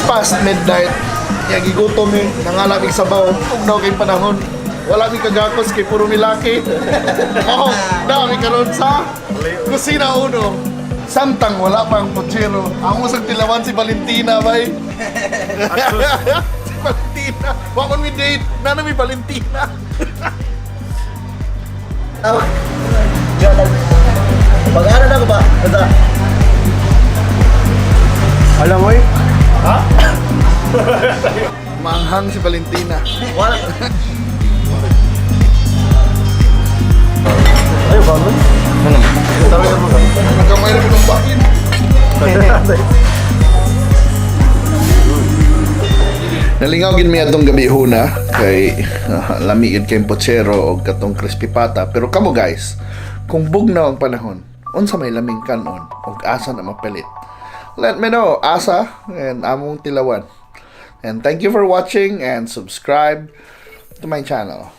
Past midnight. Ya gigutom mi, nangalap mig sabaw. Ug kay panahon. Wala mi kagakos kay puro milaki. Oh, naa mi karon sa Kusina Uno. Samtang wala pa ang pochero. Amo sang tilawan si Valentina, bay. Si Valentina. Wa man mi date. Naa na mi Valentina. Pag-ano na ko ba? Basta. Alam mo eh. Maanghang si Valentina. Wala. Ay, bago. Ano? Nagkamay na ng bakin. Nalingaw gin mi atong gabi huna kay lami gid kay pochero og katong crispy pata, pero kamo guys, kung bugnaw ang panahon, unsa may laming kanon og asa na mapalit? Let me know asa and among tilawan, and thank you for watching and subscribe to my channel.